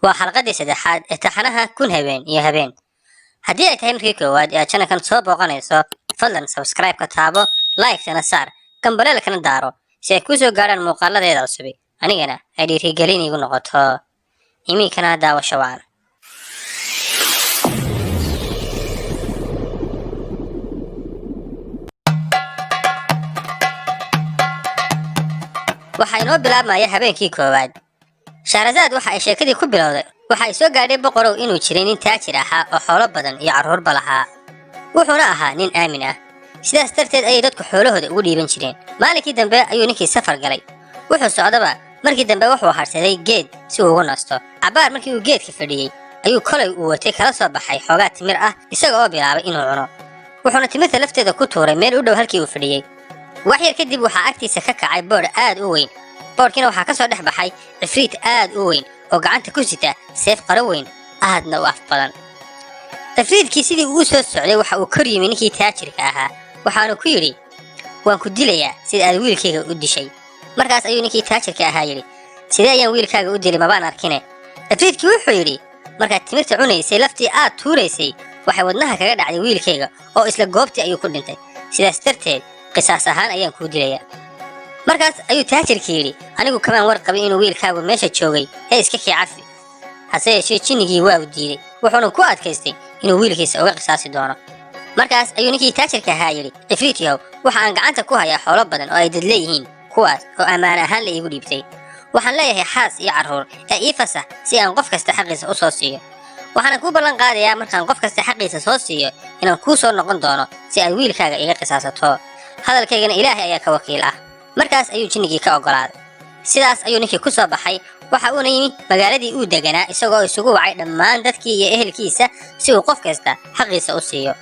Waa xalqadii saddexaad ee taxanaha Kun Habeen iyo Habeen. Haddii ay tahay markii koowaad ee aad channelkan soo booqanayso, fadlan subscribe-ka taabo, like-tana saar, gambaleelkana daaro si ay kuu soo gaadhaan muuqaaladeeda cusubi, anigana ay dhiirigelin iigu noqoto. Iminkana daawasho wacan. Waxaa inoo bilaabmaya habeenkii koowaad. Shahrazaad waxa ay sheekadii ku bilowday: waxa ay soo gaadhay, boqorow, inuu jiray nin taajir ahaa oo xoolo badan iyo carruurba lahaa, wuxuuna ahaa nin aamin ah. Sidaas darteed ayay dadku xoolahooda ugu dhiiban jireen. Maalinkii dambe ayuu ninkii safar galay. Wuxuu socdaba markii dambe wuxuu hadhsaday geed si uu ugu nasto. Cabbaar markii uu geedka fadhiyey ayuu kolay uu watay kala soo baxay xoogaa timir ah, isaga oo bilaabay inuu cuno. Wuxuuna timirta lafteeda ku tuuray meel u dhow halkii uu fadhiyey. Wax yar kadib waxaa agtiisa ka kacay boodh aad u weyn. Boodhkiina waxaa ka soo dhex baxay cifriit aad u weyn oo gacanta ku sita seef qaro weyn, aadna u af badan. Cifriidkii sidii uu u soo socday waxa uu kor yimi ninkii taajirka ahaa, waxaanu ku yidhi: "Waan ku dilayaa sida aad wiilkayga u dishay." Markaas ayuu ninkii taajirka ahaa yidhi: "Sidee ayaan wiilkaaga u dilay? Mabaan arkine." Cifriidkii wuxuu yidhi: "Markaad timirta cunaysay, laftii aad tuuraysay waxay wadnaha kaga dhacday wiilkayga, oo isla goobtii ayuu ku dhintay. Sidaas darteed qisaas ahaan ayaan kuu dilayaa." Markaas ayuu taajirkii yidhi: "Anigu kamaan war qabin inuu wiilkaagu meesha joogay, ee iska kii cafi." Hase yeeshee jinnigii waa uu diiday, wuxuuna ku adkaystay inuu wiilkiisa uga qisaasi doono. Markaas ayuu ninkii taajirka ahaa yidhi: "Cifriit yahow, waxa aan gacanta ku hayaa xoolo badan oo ay dad leeyihiin, kuwaas oo ammaan ahaan la iigu dhiibtay. Waxaan leeyahay xaas iyo carruur, ee ii fasax si aan qof kasta xaqiisa u soo siiyo. Waxaana kuu ballan qaadayaa markaan qof kasta xaqiisa soo siiyo inaan kuu soo noqon doono si aad wiilkaaga iga qisaasato. Hadalkaygana Ilaahay ayaa ka wakiil ah." Markaas ayuu jinnigii ka oggolaaday. Sidaas ayuu ninkii ku soo baxay. Waxa uuna yimi magaaladii uu deganaa, isagoo isugu wacay dhammaan dadkii iyo ehelkiisa si uu qof kasta xaqiisa u siiyo.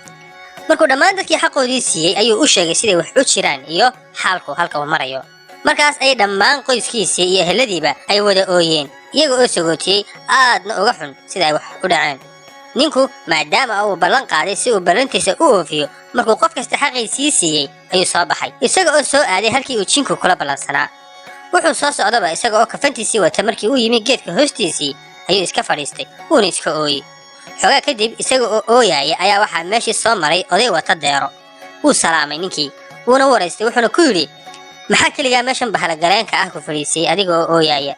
Markuu dhammaan dadkii xaqoodii siiyey ayuu u sheegay siday wax u jiraan iyo xaalku halka uu marayo. Markaas ayay dhammaan qoyskiisii iyo eheladiiba ay wada ooyeen, iyaga oo sagootiyey, aadna uga xun sida ay wax u dhaceen. Ninku maadaama uu ballan qaaday, si uu ballantiisa u oofiyo, markuu qof kasta xaqiisii siiyey ayuu soo baxay, isaga oo soo aaday halkii uu jinku kula ballansanaa. Wuxuu soo socdaba isaga oo kafantiisii wata. Markii uu yimi geedka hoostiisii ayuu iska fadhiistay, wuuna iska ooyey. Xoogaa kadib isaga oo ooyaaya ayaa waxaa meeshii soo maray oday wata deero. Wuu salaamay ninkii, wuuna waraystay, wuxuuna ku yidhi: "Maxaa keligaa meeshan bahalagaleenka ah ku fadhiisay adiga oo ooyaaya?"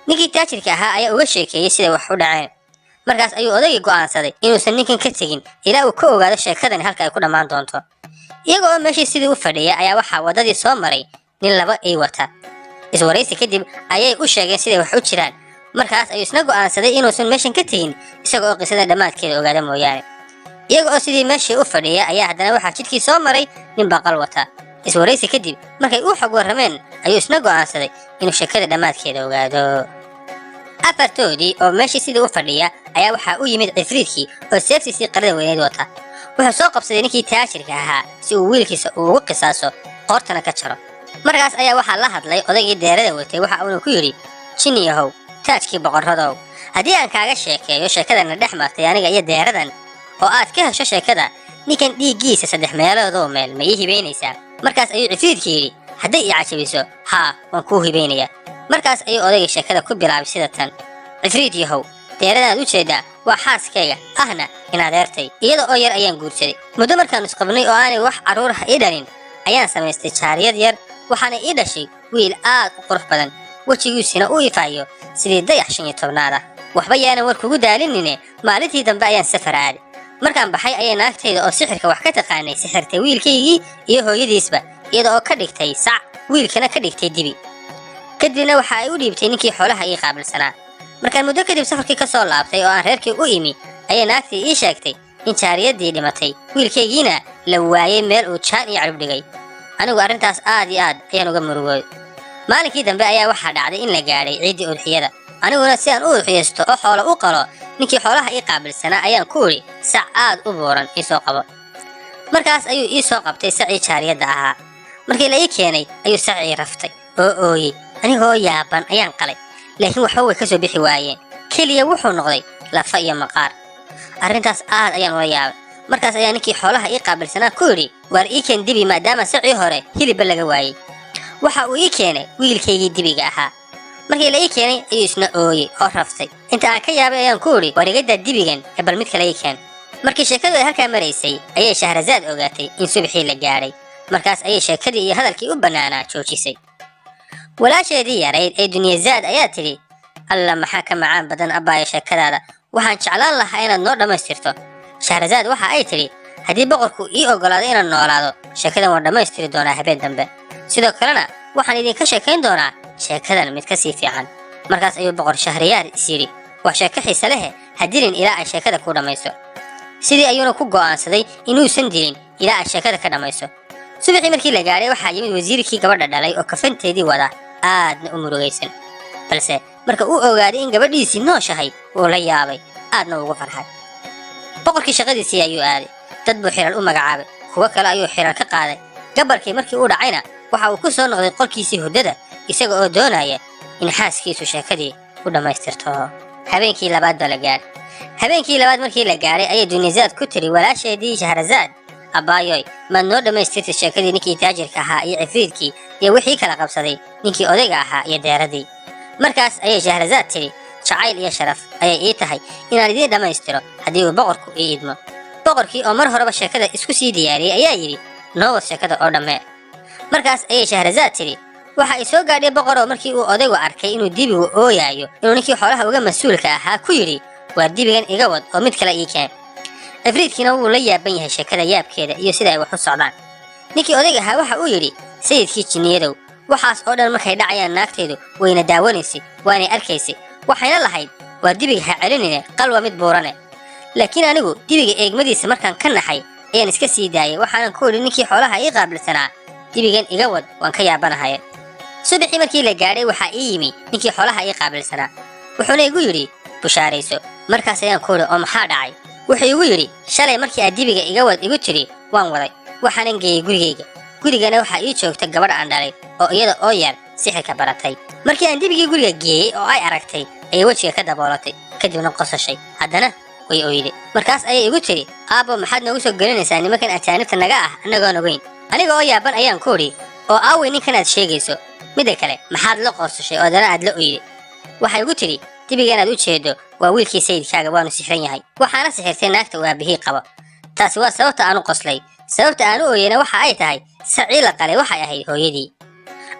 Ninkii taajirka ahaa ayaa uga sheekeeyey siday wax u dhaceen. Markaas ayuu odaygii go'aansaday inuusan ninkan ka tegin ilaa uu ka ogaado sheekadani halka ay ku dhammaan doonto. Iyaga oo meeshii sidii u fadhiya ayaa waxaa waddadii soo maray nin laba ay wata. Iswaraysi kadib ayay u sheegeen siday wax u jiraan. Markaas ayuu isna go'aansaday inuusan meeshan ka tegin isaga oo qisada dhammaadkeeda ogaada mooyaane. Iyaga oo sidii meeshii u fadhiya ayaa haddana waxaa jidkii soo maray nin baqal wata. Iswaraysi kadib markay u xog warrameen ayuu isna go'aansaday inuu sheekada dhammaadkeeda ogaado. Afartoodii oo meeshii sidii u fadhiya ayaa waxaa u yimid cifriidkii oo seeftiisii qarada weyneed wata. Wuxuu soo qabsaday ninkii taajirka ahaa si uu wiilkiisa uu ugu qisaaso, qoortana ka jaro. Markaas ayaa waxaa la hadlay odaygii deerada watay, waxa uuna ku yidhi: "Jinni yahow, taajkii boqorradow, haddii aan kaaga sheekeeyo sheekadana dhex martay aniga iyo deeradan oo aad ka hesho sheekada, ninkan dhiiggiisa saddex meeloodoo meel ma ii hibaynaysaa?" Markaas ayuu cifriidkii yidhi: "Hadday ii cajabiso, haa, waan kuu hibaynayaa." Markaas ayuu odaygii sheekada ku bilaabay sida tan: "Cifriid yahow, deeradaad u jeeddaa waa xaaskayga, ahna inadeertay. Iyada oo yar ayaan guursaday. Muddo markaannu isqabnay oo aanay wax carruur ah ii dhalin ayaan samaystay jaariyad yar, waxaana ii dhashay wiil aad u qurux badan, wejigiisuna u ifaayo sidii dayax 15aad ah. Waxba yaanan war kugu daalinine, maalintii dambe ayaan safar aaday. Markaan baxay ayay naagtayda oo sixirka wax ka taqaanay sixirtay wiilkaygii iyo hooyadiisba, iyada oo ka dhigtay sac, wiilkana ka dhigtay dibi. Kadibna waxa ay u dhiibtay ninkii xoolaha ii qaabilsanaa. Markaan muddo kadib safarkii ka soo laabtay oo aan reerkii u imi ayay naagtii ii sheegtay in jaariyaddii dhimatay, wiilkaygiina la waayey meel uu jaan iyo carub dhigay. Anigu arrintaas aad iyo aad ayaan uga murugooday. Maalinkii dambe ayaa waxaa dhacday in la gaadhay ciiddii udxiyada. Aniguna si aan u udxiyaysto oo xoolo u qalo, ninkii xoolaha ii qaabilsanaa ayaan ku idhi: 'Sac aad u buuran ii soo qabo.' Markaas ayuu ii soo qabtay sacii jaariyadda ahaa. Markii la ii keenay ayuu sacii raftay oo ooyey. Anigoo yaaban ayaan qalay, laakiin waxba way ka soo bixi waayeen. Keliya wuxuu noqday lafa iyo maqaar. Arrintaas aad ayaan ula yaabay. Markaas ayaa ninkii xoolaha ii qaabilsanaa ku yidhi: 'Waar ii keen dibi, maadaama sacii hore hilibba laga waayey.' Waxa uu ii keenay wiilkaygii dibiga ahaa. Markii la ii keenay ayuu isna ooyey oo raftay. Inta aan ka yaabay ayaan ku idhi, war igadaa dibigan ee bal mid kale ii keen. Markii sheekadu ay halkaa maraysay ayay Shahrazaad ogaatay in subaxii la gaadhay. Markaas ayay sheekadii iyo hadalkii u bannaanaa joojisay. Walaasheedii yarayd ee Dunyazaad ayaa tidhi, alla maxaa ka macaan badan abbaaya sheekadaada, waxaan jeclaan lahaa inaad noo dhammaystirto. Shahrazaad waxa ay tidhi, haddii boqorku ii oggolaado inaan noolaado, sheekadan waan dhammaystiri doonaa habeen dambe. Sidoo kalena waxaan idinka sheekayn doonaa sheekadan mid ka sii fiican. Markaas ayuu boqor Shahriyaar is yidhi, waa sheeko xiise lehe, ha dilin ilaa ay sheekada ku dhammayso. Sidii ayuuna ku go'aansaday inuusan dilin ilaa ay sheekada ka dhammayso. Subaxii markii la gaadhay waxaa yimid wasiirkii gabadha dhalay oo kafanteedii wada, aadna u murugaysan. Balse marka uu ogaaday in gabadhiisii nooshahay, wuu la yaabay, aadna ugu farxay. Boqorkii shaqadiisii ayuu aaday. Dad buu xilal u magacaabay, kuwo kale ayuu xilal ka qaaday. Gabalkii markii uu dhacayna waxa uu ku soo noqday qolkiisii hurdada, isaga oo doonaya in xaaskiisu sheekadii u dhammaystirto. Habeenkii labaad baa la gaadhay. Habeenkii labaad markii la gaadhay ayay Dunyazaad ku tiri walaasheedii Shahrazaad, abbaayoy, maad noo dhammaystirtay sheekadii ninkii taajirka ahaa iyo cifriidkii iyo wixii kala qabsaday ninkii odayga ahaa iyo deeradii? Markaas ayay Shahrazaad tidhi, jacayl iyo sharaf ayay ii tahay inaan idiin dhammaystiro haddii uu boqorku ii idmo. Boqorkii oo mar horeba sheekada isku sii diyaariyey ayaa yidhi, noo wad sheekada oo dhammee. Markaas ayay Shahrazaad tidhi, waxa ay soo gaadhay boqoroo markii uu odaygu arkay inuu dibigu ooyaayo, inuu ninkii xoolaha uga mas-uulka ahaa ku yidhi, waa dibigan iga wad oo mid kale ii keen. Cifriidkiina wuu la yaaban yahay sheekada yaabkeeda iyo sida ay wax u socdaan. Ninkii odayga ahaa waxa uu yidhi, sayidkii jinniyadow, waxaas oo dhan markay dhacayaan naagtaydu wayna daawanaysay, waanay arkaysay, waxayna lahayd, waa dibiga ha celinine, qalwa mid buurane. Laakiin anigu dibiga eegmadiisa markaan ka naxay ayaan iska sii daayay, waxaanan ku idhi ninkii xoolaha ii qaabilsanaa, dibigan iga wad, waan ka yaabanahay. Subaxii markii la gaadhay waxaa ii yimi ninkii xoolaha ii qaabilsanaa, wuxuuna igu yidhi, bushaarayso. Markaas ayaan ku idhi, oo maxaa dhacay? Wuxuu igu yidhi, shalay markii aad dibiga iga wad igu tidhi waan waday, waxaanan geeyey gurigayga. Gurigana waxaa ii joogta gabadh aan dhalay oo iyada oo yar sixirka baratay. Markii aan dibigii guriga geeyey oo ay aragtay ayay wejiga ka daboolatay, kadibna qosashay, haddana way oyday. Markaas ayay igu tidhi, aabbo, maxaad noogu soo gelinaysaa nimankan ajaanibta naga ah annagoon ogeyn? Aniga oo yaaban ayaan ku idhi, oo aaway ninkan aad sheegayso? Midda kale, maxaad la qoosashay oo haddana aad la oyday? Waxay igu tidhi, dibigan aad u jeedo waa wiilkii sayidkaaga, waanu sixran yahay, waxaana sixirtay naagta uu aabihii qabo. Taasi waa sababta aan u qoslay. Sababta aan u ooyeyna waxa ay tahay sacii la qalay waxay ahayd hooyadii.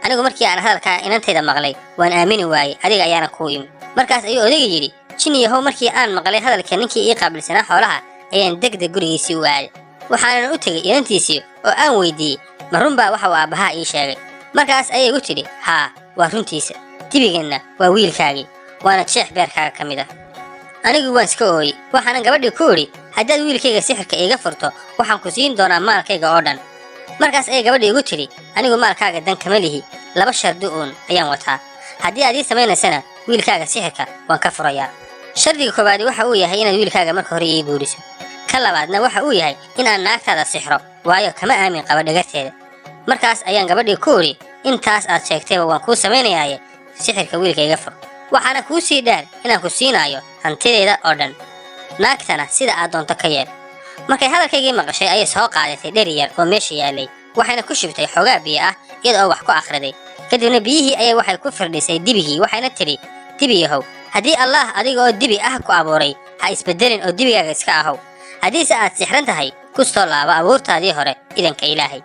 Anigu markii aan hadalkaa inantayda maqlay waan aamini waayey, adiga ayaana kuu imi. Markaas ayuu odayga yidhi, jinniyahow, markii aan maqlay hadalka ninkii ii qaabilsanaa xoolaha ayaan degdeg gurigiisii u aaday, waxaanan u tegey inantiisii oo aan weydiiyey, ma runbaa waxa uu aabbahaa ii sheegay? Markaas ayay igu tidhi, haa, waa runtiisa, dibiganna waa wiilkaagii, waana jeex beerkaaga ka mid ah. Anigu waan iska ooyey, waxaanan gabadhii ku idhi, haddaad wiilkayga sixirka iiga furto waxaan ku siin doonaa maalkayga oo dhan. Markaas ayay gabadhii igu tidhi, anigu maalkaaga dan kama lihi, laba shardi uun ayaan wataa, haddii aad ii samaynaysana wiilkaaga sixirka waan ka furayaa. Shardiga koowaadi waxa uu yahay inaad wiilkaaga marka hore ii guuriso. Ka labaadna waxa uu yahay in aan naagtaada sixro, waayo kama aamin qabo dhagarteeda. Markaas ayaan gabadhii ku idhi, intaas aad sheegtayba waan kuu samaynayaaye, sixirka wiilka iga fur, waxaana kuu sii dheer inaan ku siinaayo hantidayda oo dhan, naagtana sida aad doonto ka yeel. Markay hadalkaygii maqashay ayay soo qaadatay dheri yar oo meesha yaallay, waxayna ku shubtay xoogaa biyo ah iyada oo wax ku akhriday. Kadibna biyihii ayay waxay ku firdhisay dibigii, waxayna tidhi, dibi yahow, haddii Allaah adiga oo dibi ah ku abuuray, ha isbedelin oo dibigaaga iska ahow. Haddiise aad sixran tahay, ku soo laabo abuurtaadii hore idanka Ilaahay.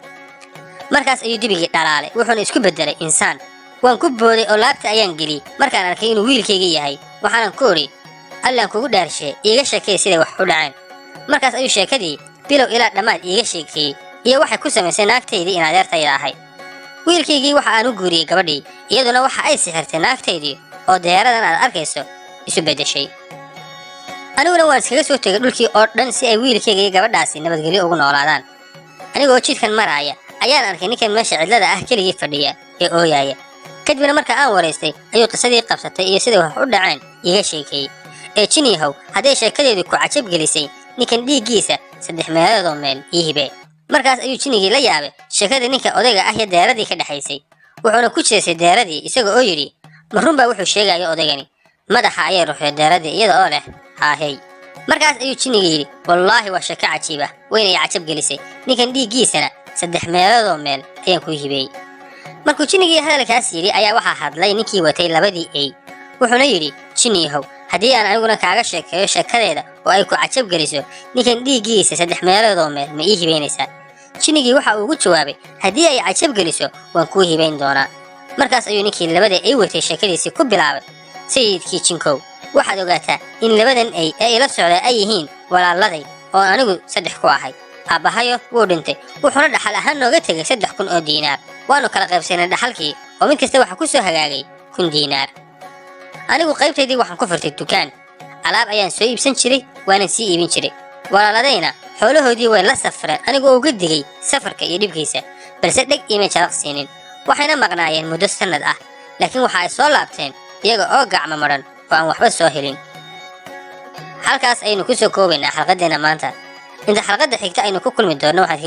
Markaas ayuu dibigii dhalaalay, wuxuuna isku beddelay insaan. Waan ku booday oo laabta ayaan geliyey markaan arkay inuu wiilkayga yahay, waxaanan ku idhi, Allaan kugu dhaarshee, iiga sheekay siday wax u dhaceen. Markaas ayuu sheekadii bilow ilaa dhammaad iiga sheekeeyey iyo waxay ku samaysay naagtaydii in adeertayda ahayd. Wiilkaygii waxa aan u guuriyey gabadhii, iyaduna waxa ay sixirtay naagtaydii oo deeradan aad arkayso isu beddeshay. Aniguna waan iskaga soo tegay dhulkii oo dhan si ay wiilkayga iyo gabadhaasi nabadgelyo ugu noolaadaan. Anigoo jidkan maraaya ayaan arkay ninkan meesha cidlada ah keligii fadhiya ee ooyaaya. Kadibna marka aan waraystay ayuu qisadii qabsatay iyo siday wax u dhaceen iiga sheekeeyey. Ee jinniyahow, hadday sheekadeedu ku cajab gelisay, ninkan dhiiggiisa 3 meeloodoo meel ii hibee. Markaas ayuu jinnigii la yaabay sheekadii ninka odayga ah iyo deeradii ka dhexaysay, wuxuuna ku jeesay deeradii isaga oo yidhi, ma runbaa wuxuu sheegayo odaygani? Madaxa ayay ruxday deeradii iyada oo leh haahey. Markaas ayuu jinnigii yidhi, wallaahi waa sheeko cajiib ah, wayna i cajab gelisay, ninkan dhiiggiisana 3 meeloodoo meel ayaan kuu hibeeyey. Markuu jinnigii hadalkaas yidhi ayaa waxaa hadlay ninkii watay labadii ey, wuxuuna yidhi: "Jinniyahow, haddii aan aniguna kaaga sheekeeyo sheekadeeda oo ay ku cajab geliso, ninkan dhiiggiisa saddex meeloodoo meel ma ii hibaynaysaa?" Jinnigii waxa uu ugu jawaabay: "Haddii ay cajab geliso, waan kuu hibayn doonaa." Markaas ayuu ninkii labada ey watay sheekadiisii ku bilaabay: "Sayidkii jinkow, waxaad ogaataa in labadan ey ee ila socda ay yihiin walaaladay oo anigu saddex ku ahay. Aabbahayo wuu dhintay, wuxuuna dhaxal ahaan nooga tegay 3000 oo diinaar. Waannu kala qaybsanay dhaxalkii, oo mid kasta waxaa ku soo hagaagay 1000 diinaar. Anigu qaybtaydii waxaan ku furtay dukaan. Alaab ayaan soo iibsan jiray, waanan sii iibin jiray. Walaaladayna xoolahoodii way la safreen, anigoo uga digay safarka iyo dhibkiisa, balse dheg iimay jalaq siinin. Waxayna maqnaayeen muddo sannad ah, laakiin waxa ay soo laabteen iyaga oo gacmo madhan oo aan waxba soo helin." Halkaas ayaynu ku soo koobaynaa xalqaddeena maanta. Inta xalqadda xigta aynu ku kulmi doonno, waxaan kaga